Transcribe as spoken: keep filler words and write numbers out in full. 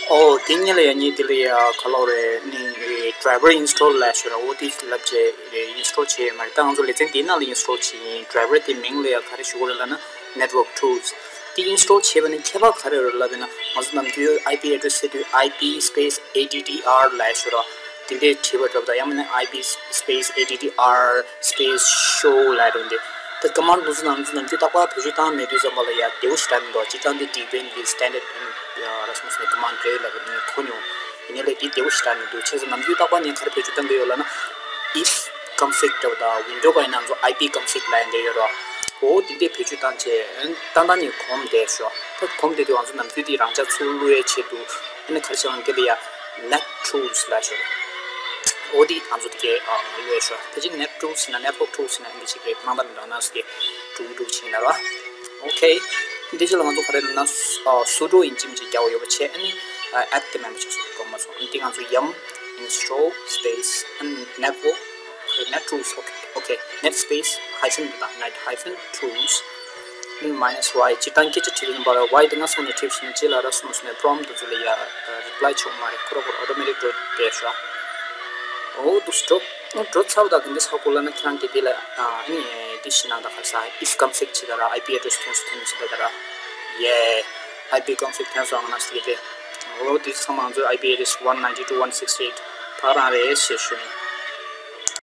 ཨོ་དེ་ཉིད་ལ་ཡ་ཉིད་དེ་ལ་ཡ་ག་ལོག་རེད་ནི་driver install ལ་ཞུ་ར། འོ་དེ་ལབ་བྱས་རེད། install བྱས་ཡོད་མ་རེད། ད་ང་ཚོ་ལེ་ཚན་དེའི་ནང་ལ་install བྱས་ཡིན། driver དེ་མིང་ལ་ཡ་ག་རེ་ཞུ་དགོས་རེད་ལབ་ན་network tools དེ་install བྱས་པ་ནི་ཁྱད་པར་ག་རེ་ཡོད་རེད་ལབ་ན། ང་ཚོ་ནམ་རྒྱུན་I P address ཟེར་དུས I P space A D D R ལ་ཞུ་ར། དེ་འདྲའི་བྲིས་པ་འདྲ་པོ་དང་ཡང་མིན་ན I P space A D D R space show ལབ་རུང་དེ། ད་command དེ་ཚོ་ནང་ཚོ་ནམ་རྒྱུན་རྟག་པར་བེད་སྤྱོད་བཏང་མེད་དུས་ཙམ་པ་ལ་ཡ་བདེ་པོ་ཞེ་དྲག་མི་འདུག་སྤྱིར་བཏང་དེ་debian གི་standard ར་སོང་ཟེར་command རེད་ལབ་ནས་གོ་མྱོང་། ཡིན་ནའི་ལས་དེ་བདེ་པོ་ཞེ་དྲག་མི་འདུག་བྱས་ཙང་ནམ་རྒྱུན་རྟག་པར་ངས་ག་རེ་བེད་སྤྱོད་བཏང་གི་ཡོད་ལབ་ན། if config འདྲ་པོ་དང་window ག་ཡིན་ན་ང་ཚོ I P config ལབ་ཡ་འདྲ་ཡོད་ར། འོ་དེ་འདྲའི་བེད་སྤྱོད་བཏང་བྱས་ཏན་ཏན་ནས་གོམས་བསྡད་ཤོག་ད་གོམས་བསྡད་དུས་ང་ཚོ་ནམ་རྒྱུན་དེ་རང་འཇགས་ཚུར་བླུག་ཡའི་ཆེད་དུ་ཨ་ནི་ག་རེ་བྱེད་ལབ་ན་དེ་ལ་ཡ་net tools ལབ་ཤོག་འོ་དེ་ང་ཚོ་དེ་གའི་བླུག་ཡ་ཤོག་ཕལ་ཆེར་net tools ཡིན་ན་network tools ཡིན་ན་ཨ་ནི་ཅིག་གི་དམངས་དང་མི་འདྲ་ན་སི་གི་འགྲུབ་འགྲུབ་ཅིག་ཡིན་ན་ར། ཨོ་ཁེ། འདི་ཅི་ལ་ང་ཚོ་ག་རེ་ལབ་ན་sudo engine ཅིག་རྒྱག་དགོས་ཡོད་པ་བྱས་ཨ་ནི་app དེ་མེད་པ་ཅིག་བཟོ་དགོས་མ་སོང་། འདི་ང་ཚོ་yum install space network network okay net space hyphen དང་net hyphen tools minus y སྤྱིར་བཏང་སྐད་ཆ་དྲིས་ཡིན་པ་ལ་y དེ་སྔ་སོང་ནས་དྲིས་ཤིང་ཅི་ལ་ར་སོང་སོང་ནས་prompt དུ་ཚུར་ལ་ཡ་reply ཆོག་མ་རེད། ཁོ་ར་ཁོ་ར་automatic འགྲོ་བསྡད་ཤག་འོ་འདུག་སེ་འགྲོ་འགྲོ་ཚར་བ་དང་དེ་འདྲ་ཚར་དགོས་ལབ་ན་ཁྱེད་རང་གིས་དེ་ལ་ཨ་ནི་དེ་ཤི་ན་ད་ག་ས་if config ཅི་ད་ར་I P address ཐོན་སོང་ཐོན་ཅི་ད་ད་ར་yeah I P config ཐོན་སོང་ང་ན་སི་དེ་འོ་དེ་ཚང་མ་ང་ཚོ་I P address one ninety two one sixty eight ད་རང་རེད་ཞེས་ཞུ་ནས།